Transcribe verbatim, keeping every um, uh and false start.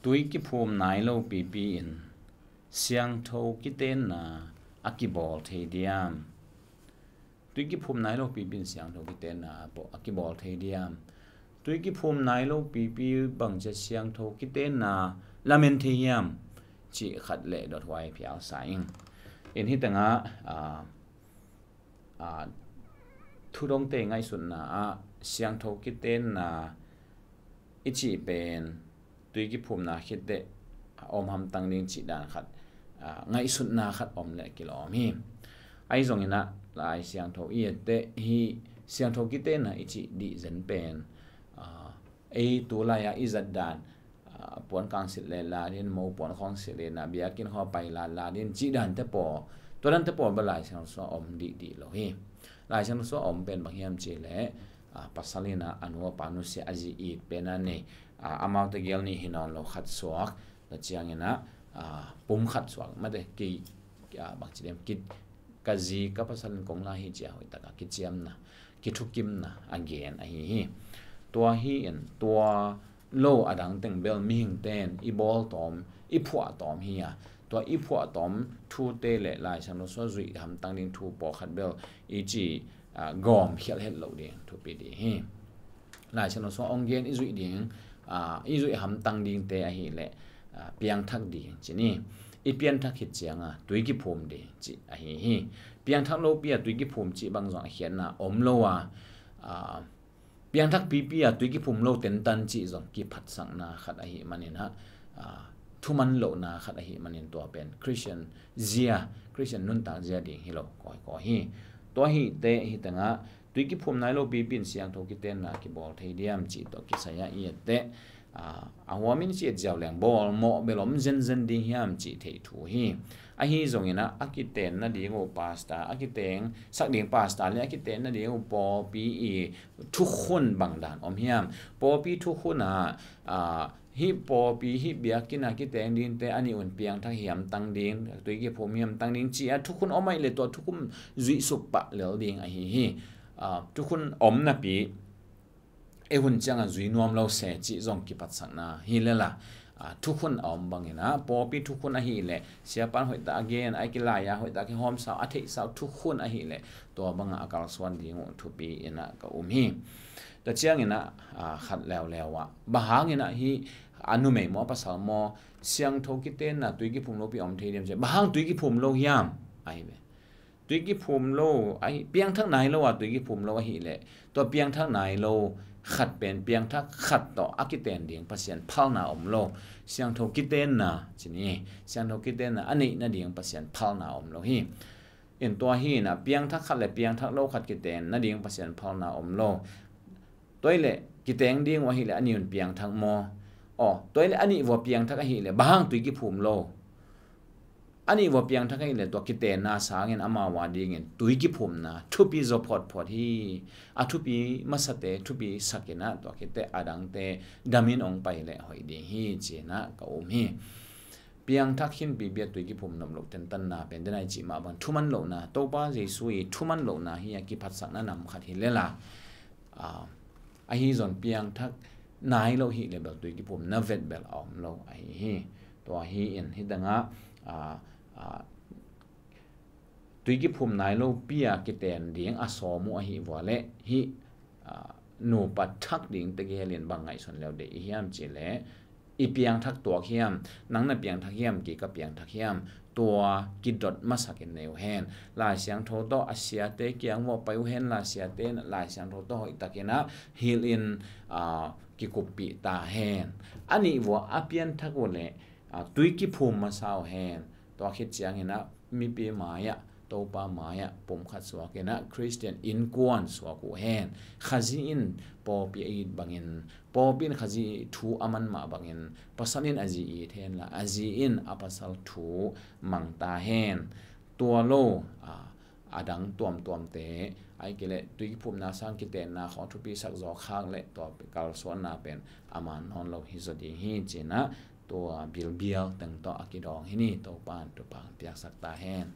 Tui kiphum nai lo pipi in siangtho kitenna a kibawl thei diam? Tui kiphum nai lo pipi in siangtho kitenna a baw-, a kibawl thei diam? Tui kiphum nai lo pipi bangcia siangtho kitenna lamen thei hiam? Cih khat le dothuai phial sa ing. In hi tengah, ah, ah, thudongte ngaihsutna ah siangtho kitenna i cih pen tui kiphumna khit teh om hamtang ding cih dan khat, ah, ngaihsutna khat om le kilawm hi. Ahi zongin ah Lai Siangtho i et teh hi siangtho kitenna i cih dihzen pen, ah, ei tu lai-ah i zat dan, ah, puan kang silh le la din, mo puan khawng silh le na, biakinn khawng pai la la din cih dan te pawl, tua dan te pawl bel Lai Siangtho sungah om dihdih lo hi. Lai Siangtho sungah om pen bang hiam cih leh, ah, pasal in ah a nu a pa nusia, a zi it pen a nei, ah, amaute gel nih hi nawn lo khat suak, tua ciangin ah, ah, pum khat suak mate, ki, ah, bang ci diam, ki, ka zi ka pasal in kong la hi ci-a hoih taka kiciamna, kithukimna a gen ahi hi. Tua hi in, tua lo a dang teng bel mihingte in i bawl tawm, i phuah tawm hi a, tua i phuah tawm thute le Lai Siangtho sungah zuih hamtang ding thu pawlkhat bel i ci, ah, gawm khialh het loh ding thupi ding hi. Lai Siangtho sungah hong gen i zuih ding, ah, i zuih hamtang dingte ahih leh, ah, piangthak ding ci ni. I pianthak khit ciangah tui kiphum ding cih ahi hi. Piangthak lopi-a tui kiphum cih bang zong a khiatna om lo a, ah, piangthak pipi-a tui kiphum lo tentan cih zong kiphatsakna khat ahih manin ah, ah, thuman lohna khat ahih manin tua pen Khristian zia, Khristian nuntak zia ding hi lo kawikawi hi. Tua hi teh hi tengah tui kiphum nai lo pipi in siangtho kitenna kibawl thei diam cih tawh kisai-ah i et teh, ah, a huamin ci-et ziau leng bawl mawh bel om zenzen ding hiam cih theih thu hi. Ahi zongin ah a kiten nading uh pastor, a kiteng sak ding pastor le a kiten nading uh pawlpi i thukhun bang dan om hiam? Pawlpi thukhun ah, ah, hih pawlpi, hih biakinn a kiteng dingte a nih un piangthak hiam tang ding, tui kiphum hiam tang ding ci-a thukhun om ahih leh tua thukhun zuihsuk pah lel ding ahi hi. Ah, thukhun om napi ei hun ciangah zui nuam lo se cih zong kiphatsakna hi lela, ah, thukhun a om bangin ah, pawlpi thukhun ahih leh siapan hoihtak a gen, a kilai-a hoihtak a kihawmsa uh, a theihsa uh thukhun ahih leh tua bangah a kalsuan ding uh thupi in ah ka um hi. Tua ciangin ah, ah, khat leuleu ah, bang hangin ah hih a numei maw, a pasal maw, siangtho kitenna tui kiphum lopi om thei diam ci-a, bang hang tui kiphum lo hiam? Ahi ve. Tui kiphum lo, ahi, piangthak nai lo a tui kiphum lo ahih leh, tua piangthak nai lo khat pen piangthak khat tawh a kiten ding Pasian phalna om lo. Siangtho kitenna ci ni, siangtho kitenna a neih nading Pasian phalna om lo hi. In tua hi in ah piangthak khat le piangthak lo khat kiten nading Pasian phalna om lo. Tua ahih leh kiteng ding uh ahih leh a nih un piangthak maw? Aw, tua ahih leh a nih vua piangthak ahih leh bang hang tui kiphum lo? A nih vua piangthak ahih leh tua kitenna sangin amau a dingin tui kiphumna thupi zaw phawtphawt hi. A thupi masate thupi sak in ah tua khit teh a dangte damin hong pai leh hoih ding hi ci-in ah ka um hi. Piangthak khin pipi a tui kiphum nop loh tentanna pen den a i cih mah bang thuman lohna, Topa Jesu i thuman lohna hi a, kiphatsakna nam khat hi lela. Ah, ahi zong piangthak nai lo hih leh bel tui kiphum na vet bel a om lo ahi hi. Tua hi in hi tengah, ah, ah, tui kiphum nai lopi a kiten ding a sawm uh ahih vua leh hih, ah, nupa thak ding tegel in bang ngaihsun leu deih i hiam cih leh, i piangthak tuak hiam, nang na piangthak hiam, kei ka piangthak hiam, tua kidot masak in nei uh hen. Lai Siangtho tawh a siate kiang vawh pai uh hen, la siate in Lai Siangtho tawh hoihtak in ah hilh in, ah, kikuppih ta hen. A nih vua a pianthak uh leh, ah, tui kiphum masa uh hen. Tua khit ciangin ah mipi mai-ah, Topa mai-ah pumkhat suak in ah Khristian innkuan suak uh hen. Khazih in pawlpi a it bangin, pawlpi in Khazih thu a man mah bangin, pasal in a zi it hen la, a zi in a pasal thu mang ta hen. Tua lo, a, a dang tuamtuamte, ahih kei leh tui kiphumna sang kitenna khawng thupi sak zaw khak leh tua kalsuanna pen a man nawn lo hi zaw ding hi ci-in ah, tua bilbial teng tawh a kidawng hi ni. Topa in thupha piaksak ta hen.